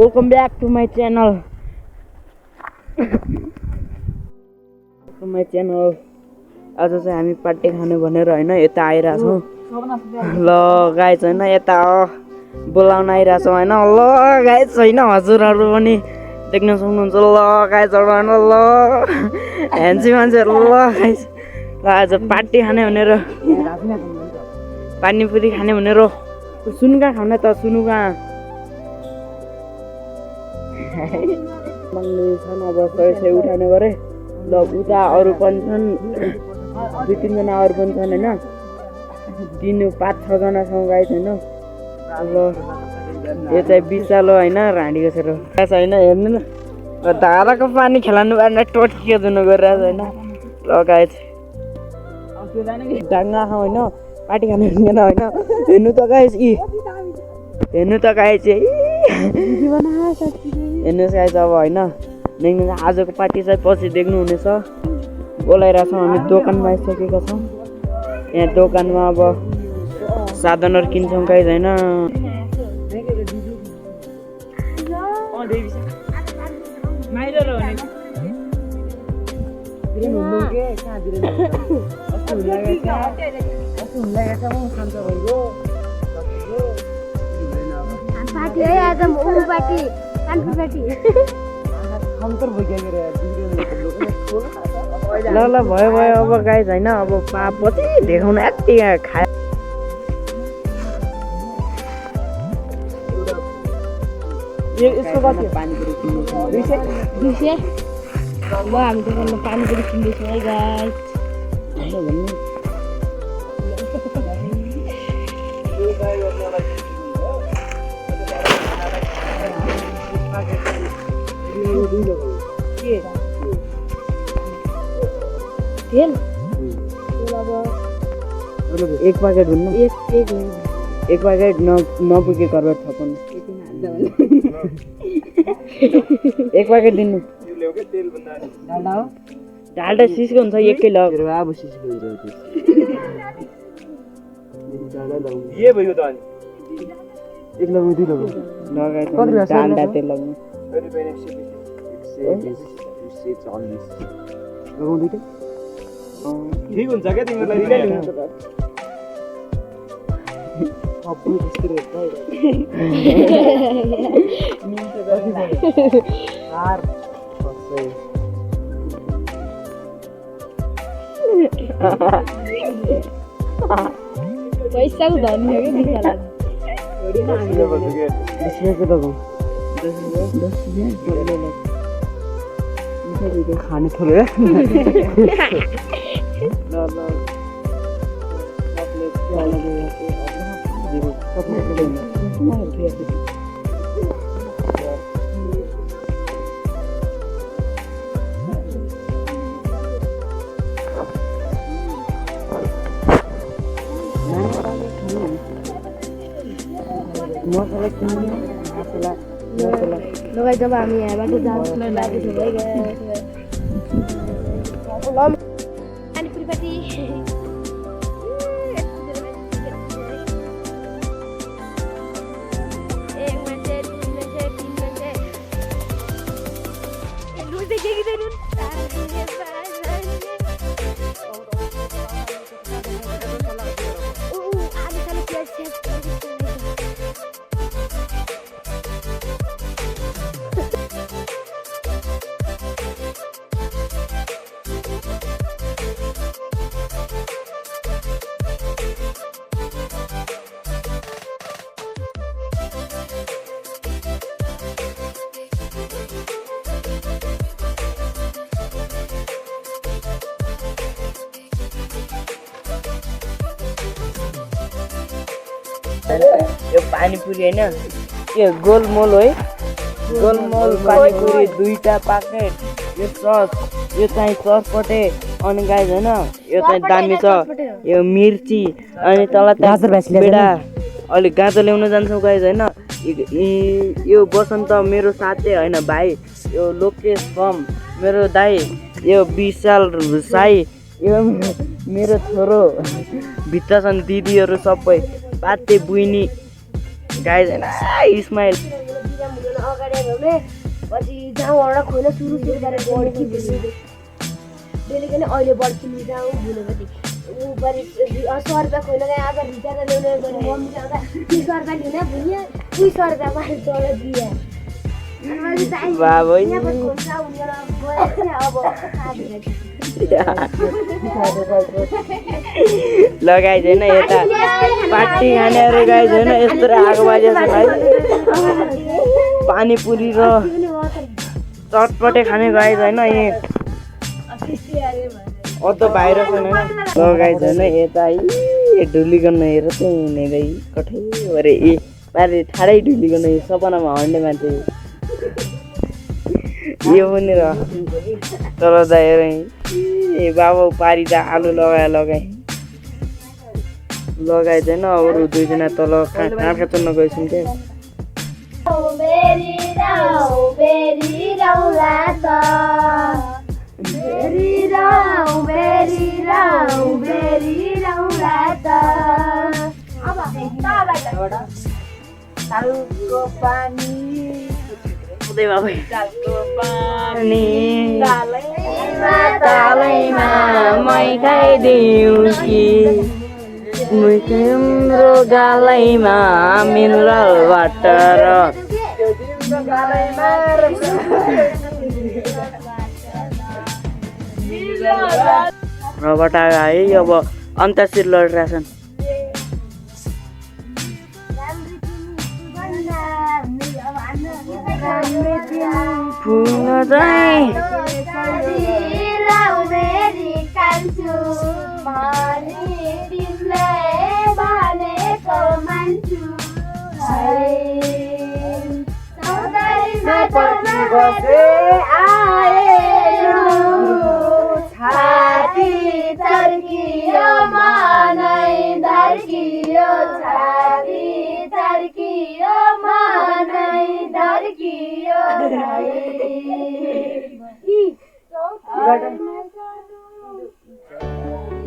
Welcome back to my channel. आज चाहिँ हामी पार्टी खानु भनेर होइन यता आइरहेछौँ। ल गाइस होइन यता बोलाउन आइरहेछौँ होइन। ल गाइस होइन हजुरहरू पनि देख्न सक्नुहुन्छ। ल गाइसहरू होइन ल ह्यान्सी मान्छेहरू ल गाइस। ल आज पार्टी खाने भनेर पानीपुरी खाने भनेर सुनुगा खाने त सुनुगा छन्। अब सय उठाउने गरे। ल उता अरू पनि छन् 2-3 जना अरू पनि छन् होइन। 5-6 जना छौँ गाइस होइन। ल यो चाहिँ विशाल हो होइन राँडीको छोरो होइन। हेर्नु न धाराको पानी खेलाउनु पर्ने टोटकियो दिनु गरिरहेको होइन। ल गाइस डाङ्गा खाउँ होइन पार्टी खानु होइन। हेर्नु त गाइस हेर्नु त गाइस हेर्नुहोस् गाइस अब होइन आजको पार्टी चाहिँ पछि देख्नुहुनेछ। बोलाइरहेछौँ हामी दोकानमा आइसकेका छौँ। यहाँ दोकानमा अब साधनहरू किन्छौँ गाइस होइन। ल ल भयो अब गाइस होइन। अब पछि देखाउन यति खायो। यसको कति पानीपुरी किन्दैछौँ 200। ल हामी दोकानमा पानीपुरी किन्दैछौँ है गाइस। तेल एक प्याकेट हुन्न एक प्याकेट नपुगे करबट थपन एक प्याकेट दिनु। डाल्डा सिसको हुन्छ एकै ल अब सिसको हुन्छ ये भयो त अनि एक लगाउँ 2 लगाउँ लगाए डाल्डा तेल लगाउँ 140 लगाउँ 2 ठीक हुन्छ क्या तिमीलाई पैसाको धनी हो कि खाने थोरै लगाइ जब हामी यहाँबाट जान्छौँ लागेको छ पानीपुरीपट्टि यो पानीपुरी होइन यो गोलमोल है। गोलमोल पानीपुरी 2टा प्याकेट। यो सस यो चाहिँ चटपटे अनि गाइस होइन यो चाहिँ दामी छ। यो मिर्ची अनि तल बेडा अलिक गाजर ल्याउन जान्छौँ गाइस होइन। यो बसन्त मेरो साथी होइन भाइ। यो लोकेश कम मेरो दाइ। यो विशाल साई यो मेरो छोरो भित्र छन् दिदीहरू सबै बाते बुइनी गाइस होइन इस्माइल भुल्न अगाडि आयो भने पछि जाउँबाट खोइला सुरु गरेर बढी बेलुका नै अहिले बढ्छिन् जाउँ भुलेपछि ऊ परि 100 रुपियाँ खोइला गए आज भिजाएर ल्याउने भने मम्मीले आउँदा 200 रुपियाँ लिन भुल्यो 200 रुपियाँ माथि तल दिए लगाइदिएन यता पार्टी खानेहरू गाइदिएन यस्तो आगो बाजेछ भाइ पानीपुरी र चटपटे खाने गाइदिएन अत बाहिर छैन लगाइदिएन यता ढुलिकन हेर चाहिँ हिँड्दै कठै अरे ए पारे ठाडै ढुलिकन सपनामा हड्ने मान्छे यो पनि र तल दाएर ए बाबा पारी त आलु लगाइदिएन अरू दुईजना तल काँखा चुन्न गएछौँ क्या तालैमा मै खाइदिउँ कि तिम्रो गालैमा मिनरल वाटर रबाट है अब अन्ताक्षरी लडिरहेछन्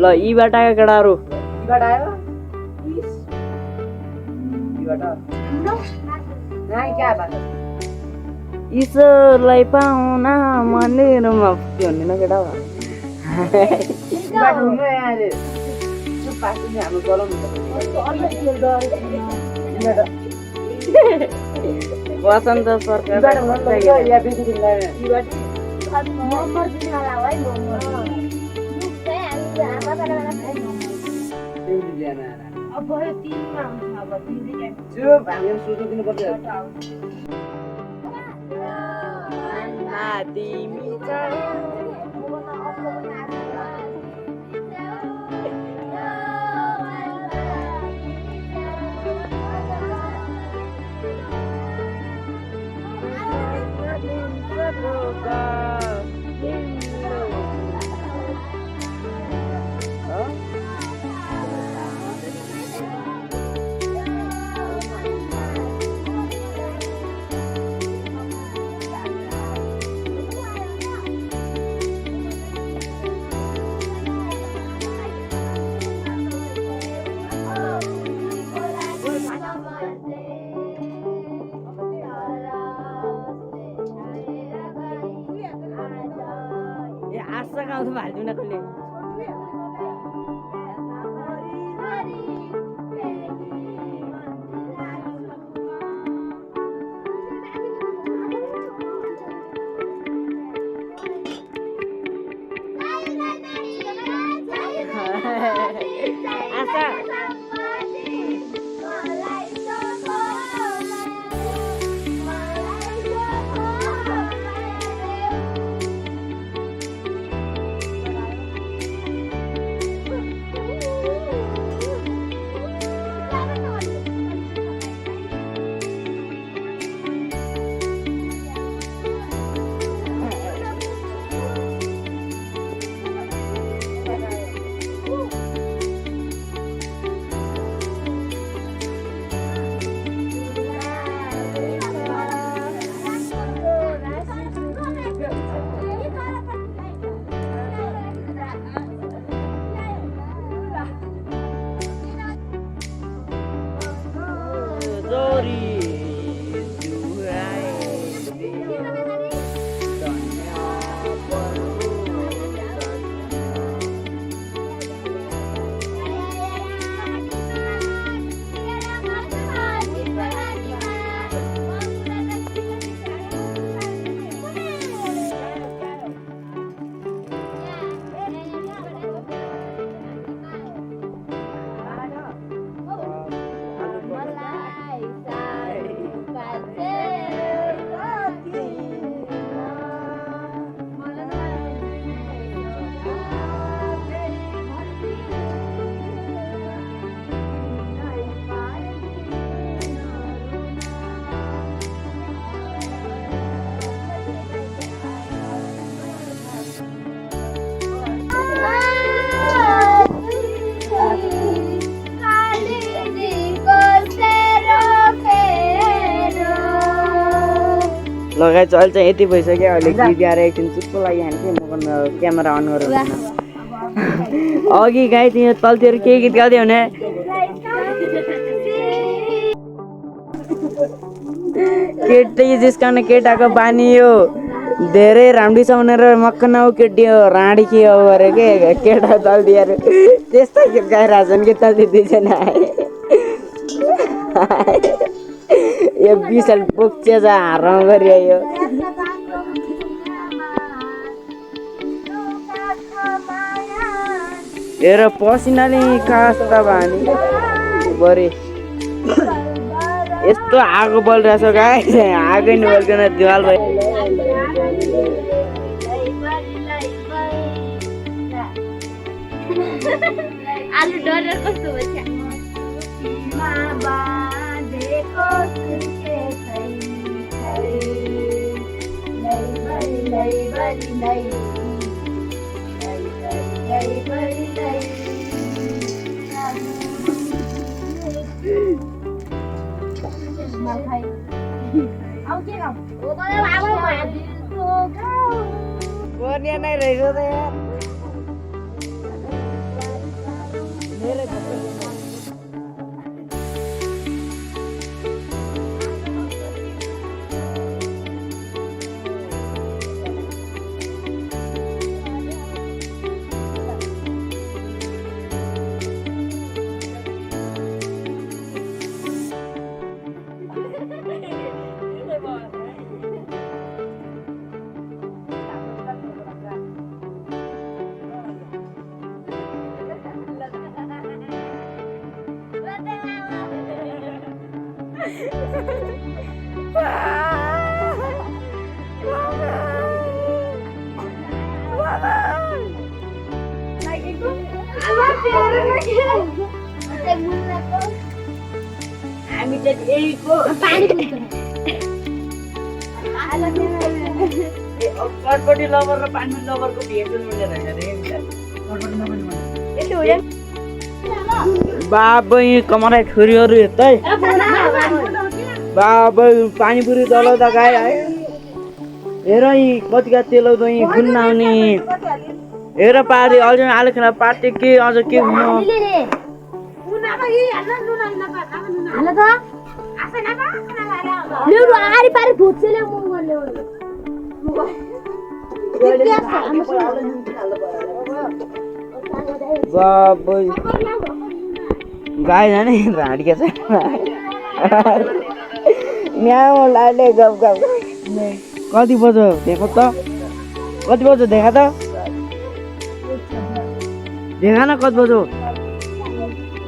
ल यीबाट आयो केटाहरू ईश्वरलाई पाउन मन्दिरमा त्यो भन्ने न केटा वसन्त सरकार लगाइ चल चाहिँ यति भइसक्यो अहिले गिद्याएर एकछिन चुप्पो लागिहाल्थेँ म क्यामेरा अन गरेर अघि गाई तिमी तलतिर के गीत गाउँदै हुने केटी जिस्काउने केटाको बानी हो धेरै राम्री छ भनेर मक्क नौ केटी हो राँडी के हो अरे के केटा तलतिर त्यस्तो गीत गाइरहेको छन् कि तल दुईजना यो विशाल पोख्चे छ हारमा गरियो हेर पसिनाले कास्ता बानी बरे यस्तो आगो बलिरहेछ गाई आगै नबल्कन दिवाल भयो आलु डरेर कस्तो भन्छ Buatnya naik dari situ ya. हामी चाहिँ यहीको कटपटी लबर र पानी लबरको भेट बाबा कमरा छोरीहरू यतै बाबा पानीपुरी चलाउँदा गाई है हेर कतिका तेलाउँदा खुन आउने हेर पार्टी अझ आलु खाना पार्टी के अझ के हुनु गाई जाने राडिया छ म्याउ लाले गफ गफ कति बज्यो देखो त कति बज्यो देखा त देखा न कति बज्यो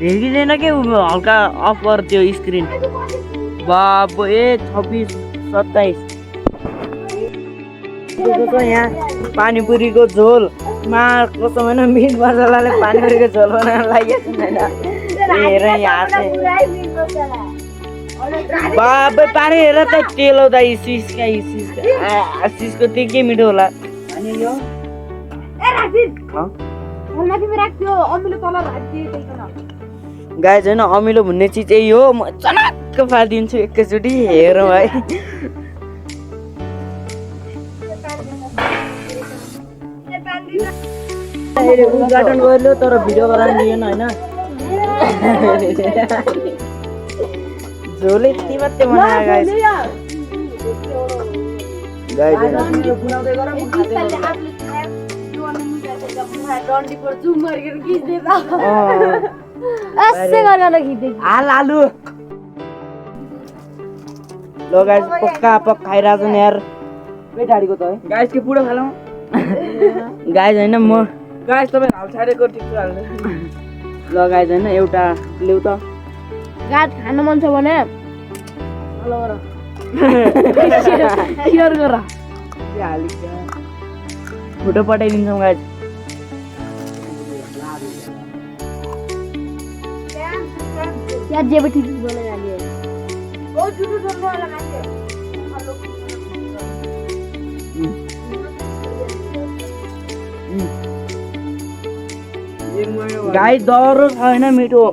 देखिँदैन के हल्का अफ गर त्यो स्क्रिन बाबु 26 27 यहाँ पानीपुरीको झोल मा कसम होइन मिट मसलाले पानीपुरीको झोल बनाउन लागेको छैन हेर यहाँ बाबु पानी हेर त तेल आउँदा सिसको त्यो के मिठो होला गाई छैन अमिलो भन्ने चिज यही हो म चनाक्क फालिदिन्छु एकैचोटि हेरौँ है उद्घाटन गरियो तर भिडियो गराउनु दिएन होइन झोल यति मात्रै बनायो गाई आलु ल गाइस पक्का खाइरहेको छ यार पेटाडीको त है गाइस के पुरो खालौँ गाइस होइन म गाइस तपाईँ हाल छाडेको ठिक छ हाल्नु ल गाइस होइन एउटा ल्याउ त गाज खान मन छ भने हेलो गर सेयर गर फोटो पठाइदिन्छौँ गाइस क्या जेबटी बोले जानी है ओ जुटू जोड़ने वाला मैच है गाई दरो छैन मिठो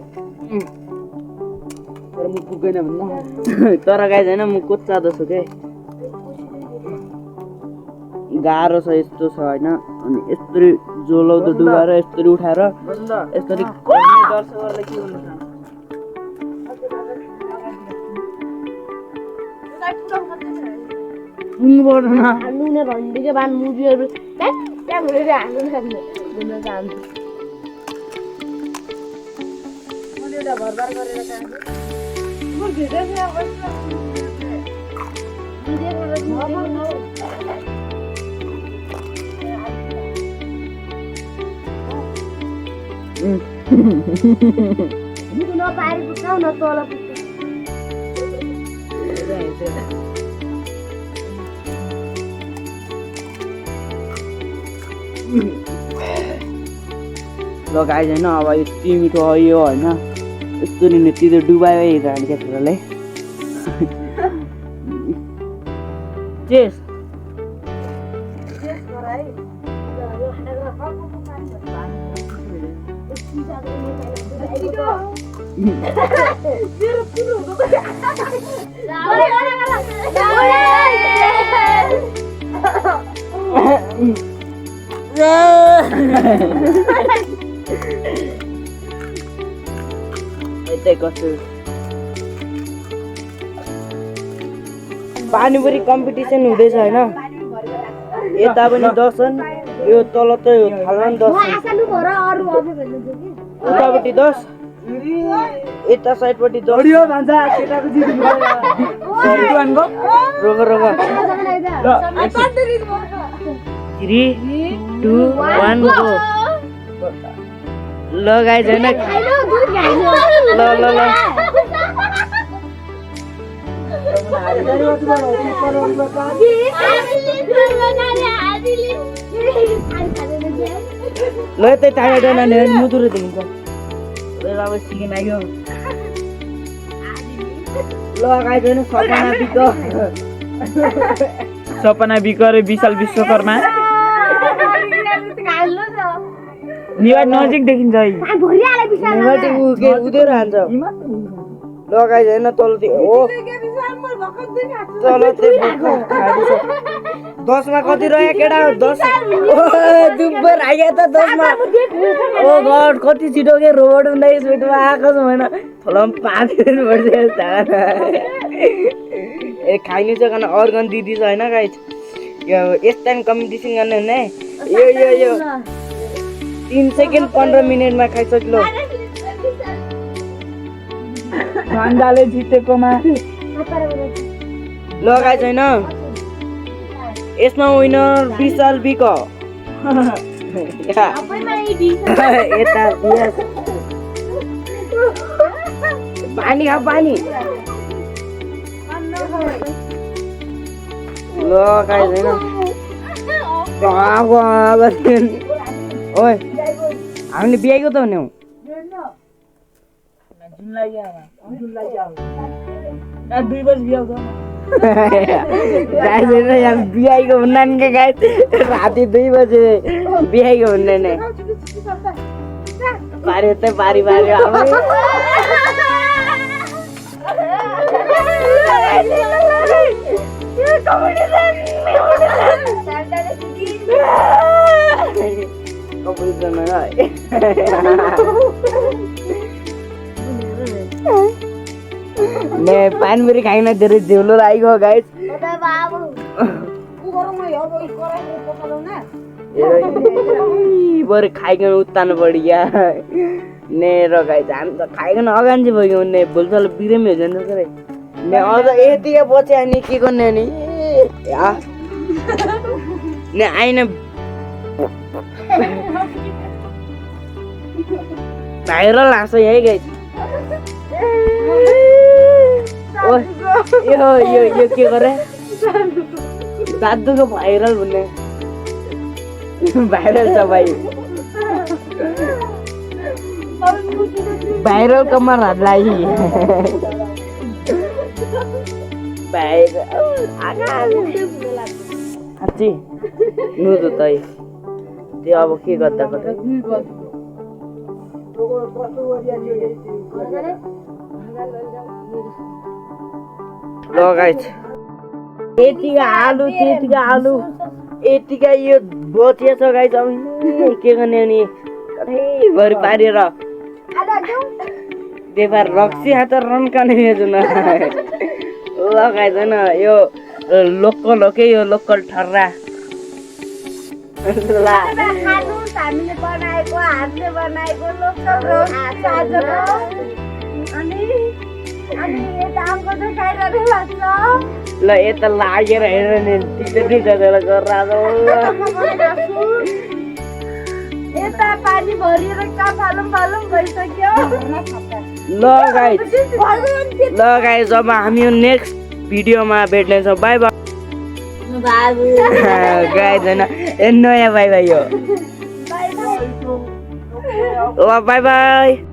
तर म पुग्दैन भन्न तर गाई छैन म कोच्चा जस्तो के गाह्रो छ यस्तो छ होइन अनि यस्तरी जोलाउँदो डुबाएर यस्तरी उठाएर यस्तरी दर्शकहरूलाई के भन्नु हाल्नु भन्दिकै बान मुभीहरू त्यहाँ घुरेर हाल्नु सक्ने घुम्न चाहन्छु एउटा भरबार गरेर नपाएर पुग्छौ न तल लगाएछ होइन अब यति मिठो यो होइन यस्तो नि त्यो डुबायो हिँड्छ क्या छोरालाई चेस कस्तो पानीपुरी कम्पिटिसन हुँदैछ होइन यता पनि 10 छन् यो तल त थालमा 10 छन् उतापट्टि 10 यता साइडपट्टि 10 रोग 3 2 1 गो लगाइ छैन ल त्यही टाढा डाँडा लिएर मुटुरो देखिन्छ अब सिकेन आयो लगाइ छैन सपना बिक र विशाल विश्वकर्मा निवार नजिक देखिन्छ उदेर हान्छ लगाइ छैन तल तल 10 मा कति रह्यो केटा 10 दुब्बर आयो त 10 मा ओ गड कति छिटो के रोबोट हुँदै स्पिडमा आएको छ होइन थलम 5 दिन पर्छ ए खाइनु छ kana अर्गन दिदी छ हैन गाइस यो यस्ता कम्पिटिसन गर्ने हुने यो 3 सेकेन्ड 15 मिनेटमा खाइसक्लो भान्दाले जितेकोमा लगाइ छैन यसमा विनर विशाल बिक यता पानी खा पानी लगाइ छैन ओए हामीले बिहाइको त हुने हौ बिहाइको हुन्न नि गाई राति 2 बजे बिहाइको हुन्न नि पारी यतै पारी ने पानीपुरी खाइन धेरै झोलो लाग्यो गाइस बरु खाइकन उत्तानु बढिया ने र गाइस हामी त खाइकन अगान्जी भयो ने भुलचल बिरामी हो जान्छ रे ने अझ यतिकै बचे अनि के गर्ने नि ने आइन भाइरल हाँस है गाइस ओ यो के गरे दादुको भाइरल भन्ने भाइरल छ भाइ भाइरल कमरहरूलाई साँच्ची नुदो तै त्यो अब के गर्दा ल गाइस त्यतिको आलु यतिका यो बचिया छ गाइस अब के गर्ने नि कतैभरि पारेर देवार रक्सी हात रन्काने जुन लगाइदैन यो लोकल हो के यो लोकल ठर्रा ला हामीले बनाएको हातले बनाएको लोकल रोज अनि यता आएको चाहिँ खाइरहनु लाग्छ ल यता लागेर हेर नि टिचर गरेर यता पानी भरिएर फालुम भइसक्यो ल गाइस अब हामी यो नेक्स्ट भिडियोमा भेट्नेछौँ बाई बाई गाइस होइन ए नयाँ बाई बाई यो ल बाई बाई